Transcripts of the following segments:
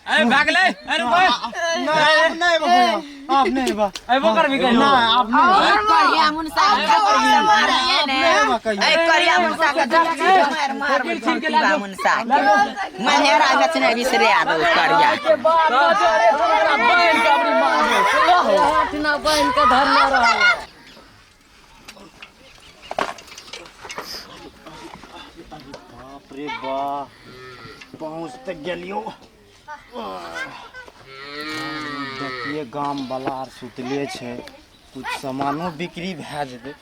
ए भागले अरे रुको नहीं अब नहीं भैया अब नहीं बा अबो करबी कहियो नहीं अब नहीं करिया मुनसा के मारिए ने नहीं बा कहियो ए करिया मुनसा के मार मार छीन के ला दो। मुनसा के मनेरा बेचने बिसरे आ दो करिया के बाप रे तोरा बहन के अपनी मां दे हाथ ना बहन के धरने रहो। बाप रे बाप, पहुँच तऽ गेलियो। देखिए गाम वाला आर सुतले छै, कुछ सामानो बिक्री भए जेतै।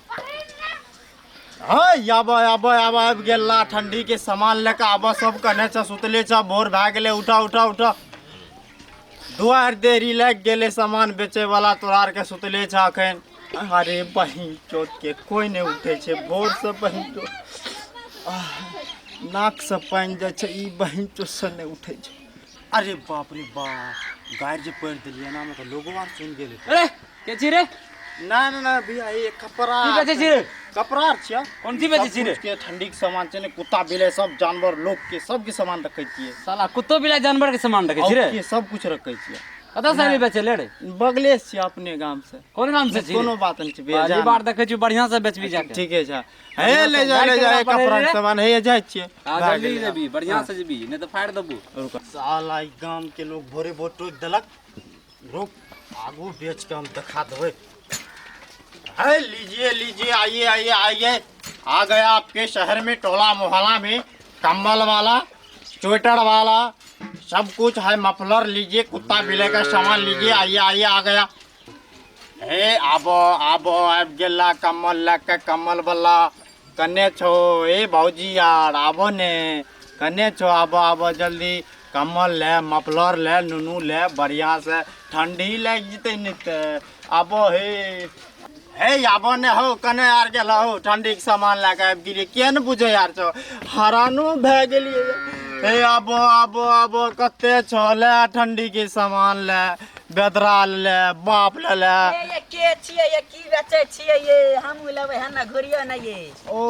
हँ, आब आब आब आबि गेल ठंडी के सामान लए कऽ। आब सब कने छ सुतले छ, भोर भए गेलै। उठा उठा उठा, दुआर देरी लागि गेलै। सामान बेचै वाला तोरा आरके सुतले छ अखन। अरे बहिन चोत के, कोई नहि उठै छै भोर से। बहिन चोत, नाक से पानि जाइ छै, ई बहिन चोत से नहि उठै छै। अरे बाप रे बाप, गारि जे पढ़ि देलियै एनामे तऽ लोगो आर सुनि गेलै। अरे के छी रे? ना ना ना भैया, ये कपड़ा। की बेचै छी रे? कपड़ा आर छियै। कोन चीज बेचै छी रे? सब कुछ के, ठंडी के सामान छै ने, कुत्ता बिलाइ सब जानवर लोग के सबके सामान रखै छियै। साला कुत्तो बिलाइ जानवर के सामान रखै छी रे? और के सब कुछ रखै छियै। कतऽ से अभी बेचै ले रे? बगले से छियै, अपने गाम से। कोन गाम से छी? कोनो बात नहीं छै भैया। पहली जान। बार देखै छी, बढ़िया से बेचबी जाके। ठीके छै, हे ले जा ले जा, गाड़ी केकरा कपड़ा पड़े के रे? सामान हे जाइ छियै। हाँ, भए जल्दी गेलै। जेबी, बढ़िया से जेबी, नहीं तऽ फाड़ि देबू। रुक, साला ई गाम के लोग भोरे भोर टोकि देलक। रुक, आगू बेच के हम दिखा देबै। है लीजिए लीजिए, आइए आइए आइए, आ गया आपके शहर में, टोला मोहल्ला में। कंबल वाला, स्वेटर वाला, सब कुछ है। मफलर लीजिए, कुत्ता बिल्ली का सामान लीजिए, आइए आइए, आ गया। हे आबो आबो, आबि गेला कम्बल लए के। कम्बल वाला कने छो? ए भौजी यार, आबो ने, कने छो? आबो आबो जल्दी, कम्बल ले, मफलर ले, नुनू ले, बढ़िया से ठंडी लागि जेतै नहि तऽ। आबो हे हे, आबो ने हौ, कने आर गेल हौ? ठंडीके सामान लए कऽ आबि गेलियै। किया ने बुझै आर छौ, हरानो भए गेलियै। हे आबो आबो आबो, कते छौ? ले ठंडीके सामान ले, बेदरा ले, बाप ले ले। ये के छियै ये? की बेचै छियै ये? हमहूँ लेबै हन ने, घुरियो ने ये। ओ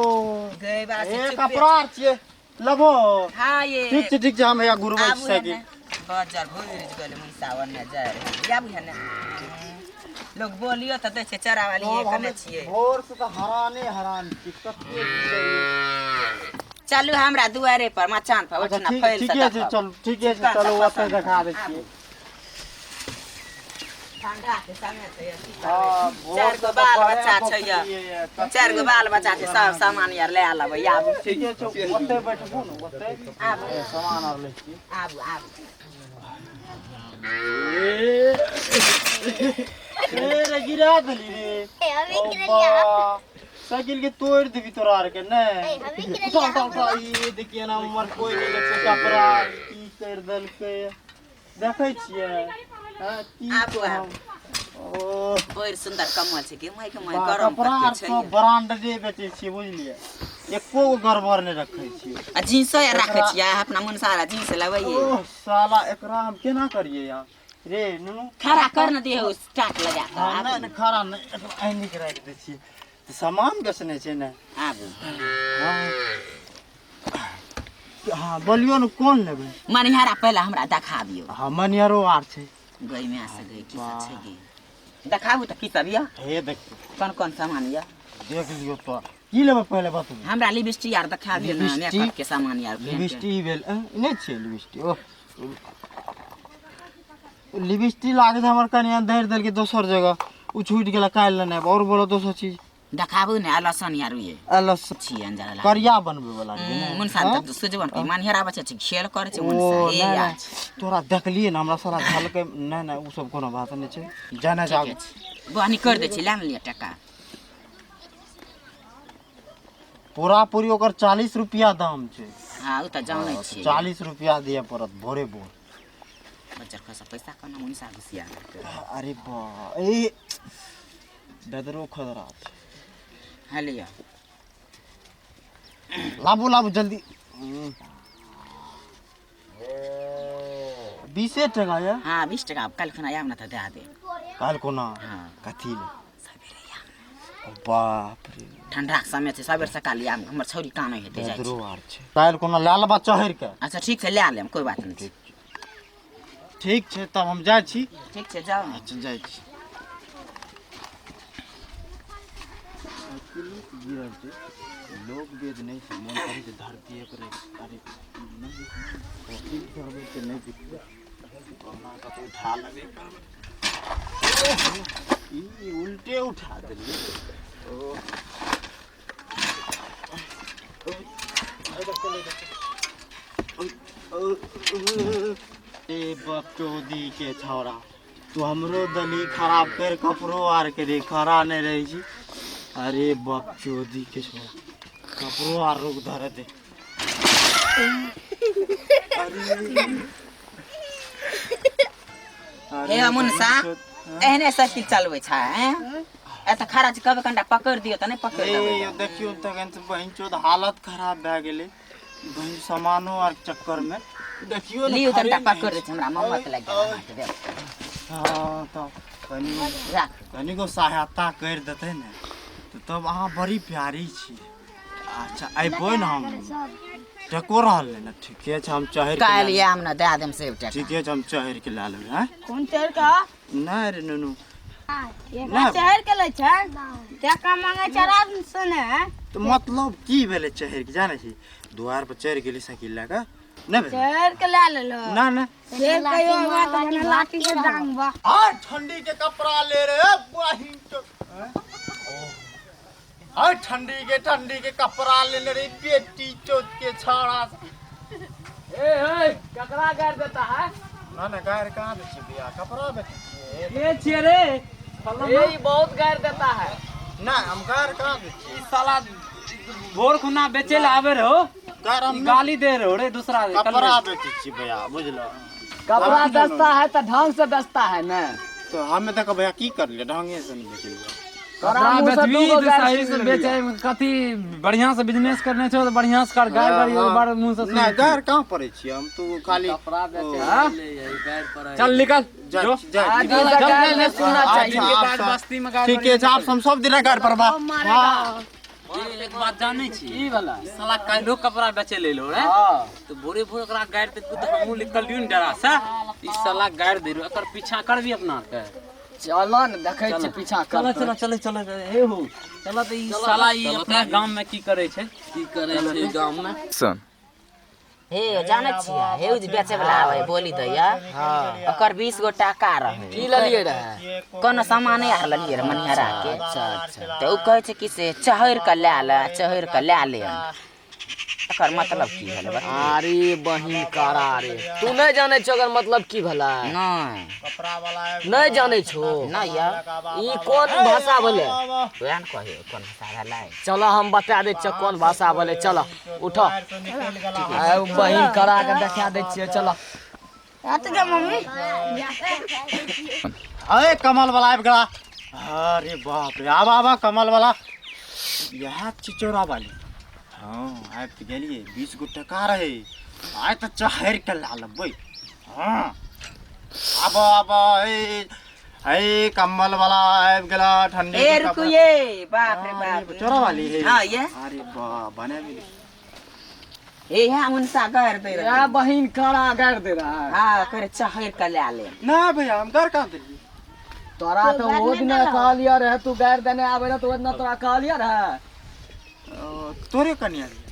गै बा से ए चुपे। कपड़ा आर छियै, लेबो? हाँ ये। ठीक छै ठीक छै, हम हैया घुरबै छी आबू साइकिल। हने बजर घुरि गेलै मुनसा ओन्ने जाय रहै। आबू हने, लोग बोलियो तऽ दै छै चरा वाली। ये कने छियै? भोर से तऽ हराने हरान छी, कते की। चलू हमरा दुआरे पर, मचान पर। अच्छा। ओहिठिना ठीक फैल से ठीके छै। देखब। चलू, ठीके छै। चिकन चलू, से ओतऽ पसन्द। देखा दै छियै। ठंडा के समय छै, की करबै? हाँ, भोर चारि गो से तऽ बाल बड़े बच्चा छै बकरी यऽ। ये, कते चारि गो बाल बच्चा छै, सब सामान यार लए लेबै। आबू। ठीके छै, ओतै बैठबू ने, ओतै। आबू। सामान आर लै छियै। आबू आबू। ए रे, गिरा देली रे। ओ बा, साइकिल के तोड़ देबी तोरा आर के। नहीं, उठा उठा उठा। ई देखिए ना, हमर कोई नहीं देखै। कपड़ा की कर देलकै, देखै छियै? हाँ, की आबू, आबू। ओ बड़ सुन्दर कम्बल छै के my के my. बा, गरम कपड़ा आर कते छै सब ये। ब्रांडेडे बेचै छियै, बुझलियै? एको गो गड़बड़ नहि रखै छियै। आ जींसो यार राखै छियै? अपना मन सारा जींस लेबै ये। ओह साला, एकरा हम केना करियै यार रे नुनू? खड़ा कर न दियो, टाट लगा कऽ। हाँ, आबू। नहि नहि, खड़ा नहि, एकरा आनि के राखि दै छियै तऽ सामान बेचने छै ने। आबू। हाँ हाँ, बोलियौ ने, कोन लेबै? मनिहारा पहिले हमरा देखाबियौ। हाँ, मनियरो आर छै। गई माय से गई, की सब छै गे? देखाबू तऽ की सब यऽ? हे देखियौ। कोन कोन सामान यऽ? देख लियौ, तो की लेबै पहिले बतबू। हमरा लिपस्टिक आर देखा दियौ ने। लिपस्टिक? मेकअप के सामान यार। लिपस्टिक भेल, ई नहि छियै लिपस्टिक? ओह, लिपस्टिक लागै छै हमर कनिया धरि देलकै दोसर जगह, ओ छूटि गेलै, काल्हि लेने आयब। आओर बोलो दोसर चीज। देखाबू ने, लहसुन यार ये अलस छियै अंजरा लागे। करिया बनबै वाला रहियै ने? मुनसा हाँ? तऽ सुजवन के मनिहारा बच्चा छै, खेल करै छै। ओ मुनसा हे नहि यार। नहि, तोरा देखलियै ने, हमरा साला झलकै। नहि नहि, ओ सब कोनो बात नहि छै, जाने जाब। ठीके छै, बहनी कर दै छी, लए ने लिअ टका। पूरा पूरी ओकर 40 रुपया दाम छै। हाँ, ओ तऽ जानै छियै। 40 रुपया दिअ पड़त भोरे भोर। बच्चा खसा पैसा कोना मुनसा घुसिया देलकै। अरे बा, ए बेदरो खदरा छै। हाँ, लिअ। लाबू लाबू जल्दी। 20 टका यऽ। हाँ, 20 टका। काल्हि खुना आयब ने तऽ दए देब। काल्हि कोना? हाँ। कथी ले? सबेरे आयब। बाप रे। ठंडाके समय छै, सबेर सकाल आयब, हमर छौरी कानै हेतै, जाइ छी। बेदरो आर छै, काल्हि कोना लए लेबा चढ़ि के। अच्छा ठीक छै, लए लेब, कोइ बात नहि छै। ठीक छै, तब हम जाइ छी। ठीक छै, जाउ ने। अच्छा, जाइ छी। साइकिलो गिरल छै, लोक वेद नहि छै, मोन करै छै धरती पर। अरे नहि, कोशिश करबै तऽ नहि दिखतै, कहुना कऽ तऽ उठा लेबै करबै। ई उल्टे उठा देलियै। ओ ए बकचोदी के छौड़ा, तू हमरो दली खराब कर कपड़ो आर के रे, खड़ा नहि रहै छी। अरे बकचोदी के छौड़ा, कपड़ो आर रुक धरे दे। हे मुनसा, एहने साइकिल चलबै छै हैं? एतऽ खड़ा छी, कहबै कनिटा पकड़ि दियौ तऽ नहि पकड़ि ए देबै। यौ देखियौ तखन तऽ बहिन चोद हालत खराब भए गेलै बहिन, सामानो आर चक्कर मे। देखियौ ने, लियौ खड़े तनिटा नहि पकड़ि होइ दै छै, हमरा मम्मत लागि गेल अहाँके देब। छै। हँ, तऽ कनि राख। कनिको सहायता करि देतै ने तऽ तब अहाँ बड़ी प्यारी छी। अच्छा, अयबै ने? हम टको रहल ने। ठीके छै, हम चढ़ि के काल्हि लए आयब ने, दए देम सब टका। ठीके छै, हम चढ़ि के लए लेबै। आँय, कोन चढ़ के? नहि रे नुनू, एकरा चढ़ के लै छै, टका मांगे छै आराम से ने। तऽ मतलब की भेलै चढ़ि के? जानै छी, दुआर पर चढ़ि गेली साइकिल लए कऽ, नहि भेलै? चढ़ के लए लेलो ना ना। फेर कहियो हमरा तऽ भने लाठी से डांगबा। आ ठंडी के कपड़ा ले रे बहिन तो, आ ठंडी के कपड़ा ले ले रे बेटी चोत के छाड़ा। ए ए, ककरा गाड़ देता है? ना ना, गायर कहाँ दै छियै भैया, कपड़ा बेचै छियै। के छियै रे? ए, ई बहुत गारि देता है। ना, हम गायर कहाँ दै छियै? ई साला भोर खुना बेचे ला आबे रहो। गायर हम ई गाली दे रहो रे दूसरा रे। कपड़ा बेचै छियै भैया, बुझलो? कपड़ा बेचता है तऽ ढंग से बेचता है ने। तो हमे देखो भैया की करलियै, ढंगे से नहि बेचलियै। कपड़ा तोरा मुँह से बेचबी दूगो तऽ गारि सही से सुनि बेचे। लेलियै। कथी बढ़िया से बिजनेस करने छौ तऽ बढ़िया से कर। गाय गाड़ी बड़ मुंह से नहीं, गायर कहाँ पड़ै छियै हम तो खाली कपड़ा बेचे हाँ? चल निकल जा जो। जा। आज से गारि नहीं सुनना चाहिए। के बाद बस्ती में गाय ठीके छै, आब हम सब दिना गायर पड़बा। एक बात जानै छी? ई वाला साला काल्हो कपड़ा बेचे ले लो रे। हाँ। तो भोरे भोर ओकरा गाड़ि देलको तऽ हमहूँ निकलियो ने डरा से, ई साला गाड़ि दे रहो। एकर पीछा करबी अपना आरके? चलो ने, देखै छी पीछा चलो। कर। चलो चलो चलो, हे हो, चलो तऽ ई साला ई अपना गाम में की करै छै, की करै छै गाम में? हे जानै छियै, हे उ जे बेचे वाला आबै बोली दैया, ओकर 20 गो टाका रहै। की लेलियै रहै? कोनो सामान आर लेलियै रहै मनिहारा के। अच्छा अच्छा। तऽ उ कहै छै कि से चढ़ि कऽ लए ले, चढ़ि कऽ लए ले। एकर मतलब की भेलै, बताउ? अरे बहिन करा रे, तू नहि जानै छौ एकर मतलब की भेलै? नहि। कपड़ा वाला। नहि जानै छौ? नहि यौ। ई कोन भाषा भेलै? उएह ने कहियौ, कोन भाषा भेलै? चलो, हम बता दै छियौ कोन भाषा भेलै। चलो उठो, आ उ बहिन करा के देखा दै छियै, चलो। रात के मम्मी। अरे कमल वाला आबि गेला। अरे बाप रे, आबा आबा कमल वाला, इएह चिचोरा वाली। हँ, आबि तऽ गेलियै। 20 गो टका रहै, आइ तऽ चढ़ि के लए लेबै। हँ, आब आब, हे हे, कम्बल वाला आबि गेला, ठंडी ए के रुकू कपड़ा। ये, बाप रे बाप। चोरा वाली हे। हाँ ये। अरे बा बने गेली। हे हे, मुनसा गारि दै या रहै। बहिन करा गारि दे रहा है। हाँ, करे चढ़ि कऽ लए ले। ना भैया, हम घर कहाँ देलियै? तोरा तऽ ओ दिना कहलियै रहे, तू गारि देने आबै रहे तऽ ओ दिना तोरा कहलियै रहे। ओ, तोरे कनिया रहियै?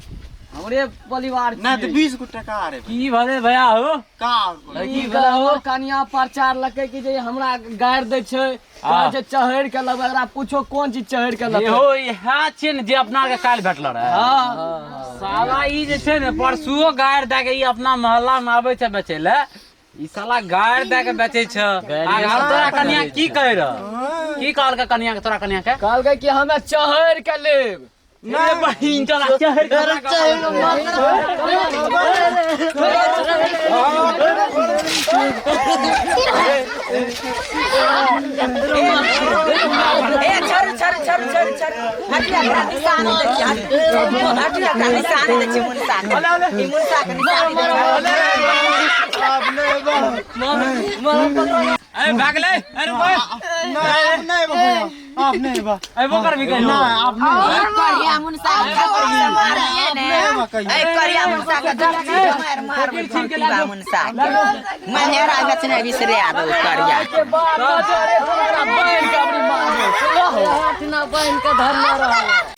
हमरे परिवार ना तऽ छियै। 20 गो टका रे। की भेलै भैया हो? का और कोई? ई हमर कनिया प्रचार लकै कि जे हमरा गारि दै छै, कहै छै चढ़ि के लेबै। एकरा पूछो कोन चीज चढ़ि के लेतै। इहो इएह छियै ने जे अपना आरके काल्हि भेटल रहे? हाँ। साला ई जे छै ने परसुओ गारि दए के ई अपना मोहल्ला मे आबै छै बेचै लए। ई साला गारि दए के बेचै छै। आ तोरा कनिया की कहै रह, की कहलकै कनिया के, तोरा कनिया के? कहलकै कि हमे चढ़ि के लेब। रे बहिन, चला चढ़ के। ए छोड़ू छोड़ू छोड़ू छोड़ू छोड़ू, हटिया का निशानी दै छियै, हटिया का निशानी दै छियै मुनसा के। ई मुनसा के निशानी दै छियै। ए भागले अरे रुक नहीं अब नहीं भैया आप नहीं बा अबो कर भी कहियो नहीं आप नहीं करिया मुनसा के मारिए ने ए करिया मुनसा के मार मार बा मुनसा के मनेरा बेचने बिसरे आदो करिया के बाद न जे रे तोरा बहन के अपनी मार दे। ना बहन के धरना रहो।